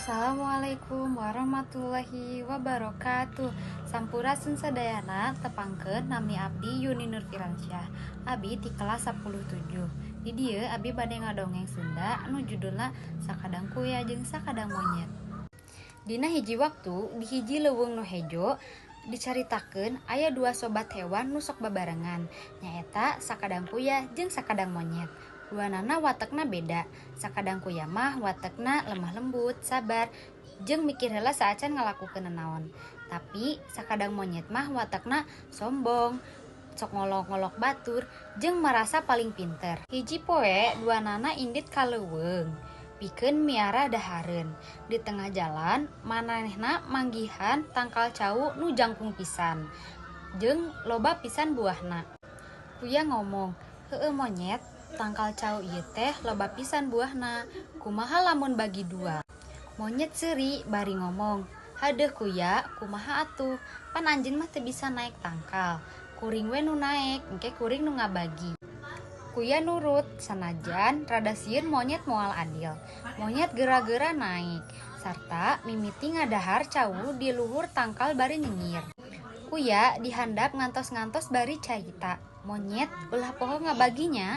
Assalamualaikum warahmatullahi wabarakatuh. Sampurasun sadayana, tepangkeun nami abdi Yuni Nurfiransyah. Abi ti kelas 107. Di dieu abi bade ngadongeng Sunda anu judulna Sakadang Kuya jeung Sakadang Monyet. Dina hiji waktu di hiji leuweung nu hejo dicaritakeun aya dua sobat hewan nu sok babarengan, nyaeta Sakadang Kuya jeung Sakadang Monyet. Duanana watekna beda. Sakadang kuya mah watekna lemah lembut, sabar, jeung mikir heula saacan ngalakukeun nanaon. Tapi sakadang monyet mah watekna sombong, sok ngolok-ngolok batur, jeung merasa paling pinter. Hiji poe duanana indit ka leuweung pikeun miara dahareun. Di tengah jalan manehna manggihan tangkal cau nu jangkung pisan jeung loba pisan buahna. Kuya ngomong, "Heueuh monyet, tangkal cau ieu teh loba pisan buahna, kumaha lamun bagi dua?" Monyet seuri bari ngomong, "Hadeuh kuya, kumaha atuh, pan anjeun mah teu bisa naek tangkal, kuring we nu naek, engke kuring nu ngabagi." Kuya nurut, sanajan rada sieun monyet moal adil. Monyet geura-geura naek, sarta mimiti ngadahar cau di luhur tangkal bari nyengir. Kuya di handap ngantos-ngantos bari carita, "Monyet, ulah poho ngabagi nya."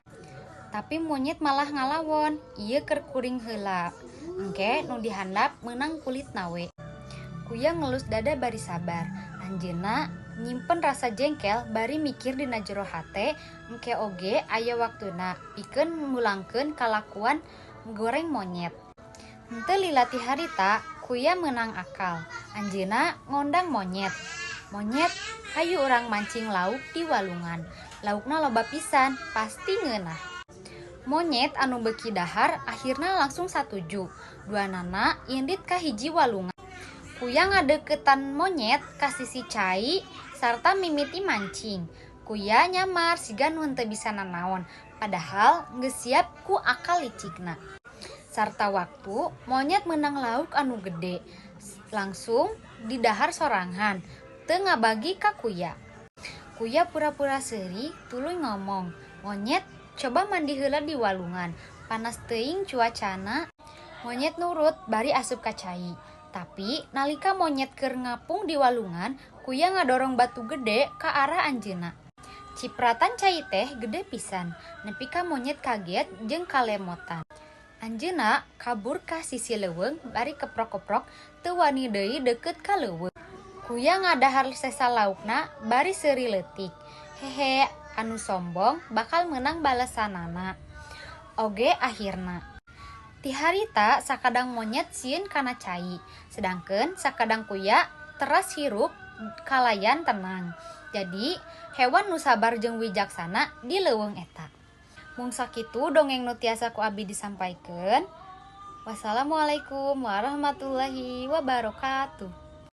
Tapi monyet malah ngalawon, "Ieu keur kuring heula, engke nu di handap meunang kulitna we." Kuya ngelus dada bari sabar. Anjeunna nyimpen rasa jengkel bari mikir dina jero hate, engke oge aya waktuna pikeun mulangkeun kalakuan goreng monyet. Henteu lila ti harita, kuya meunang akal. Anjeunna ngondang monyet. "Monyet, hayu urang mancing lauk di walungan. Laukna loba pisan, pasti ngeunah." Monyet anu beuki dahar akhirna langsung satuju. Duanana indit ka hiji walungan. Kuya ngadeuketan monyet ka sisi cai sarta mimiti mancing. Kuya nyamar siga nu henteu bisa nanaon, padahal geus siap ku akal licikna. Sarta waktu, monyet meunang lauk anu gede, langsung didahar sorangan, teu ngabagi ka kuya. Kuya pura-pura seuri tuluy ngomong, "Monyet, coba mandi heula di walungan, panas teuing cuacana." Monyet nurut bari asup ka cai. Tapi nalika monyet keur ngapung di walungan, kuya ngadorong batu gede ka arah anjeunna. Cipratan cai teh gede pisan, nepi ka monyet kaget jeung kalemotan. Anjeunna kabur ka sisi leuweung bari keprok-keprok teu wani deui deukeut ka leuweung. Kuya ngadahar sesa laukna bari seuri leutik. Hehe, anu sombong bakal meunang balesanana oge akhirna. Ti harita sakadang monyet sieun kana cai, sedangkeun sakadang kuya teras hirup kalayan tenang. Jadi hewan nu sabar jeung wijaksana di leuweung eta. Mung sakitu dongeng nu tiasa ku abi disampaikeun. Wassalamualaikum warahmatullahi wabarakatuh.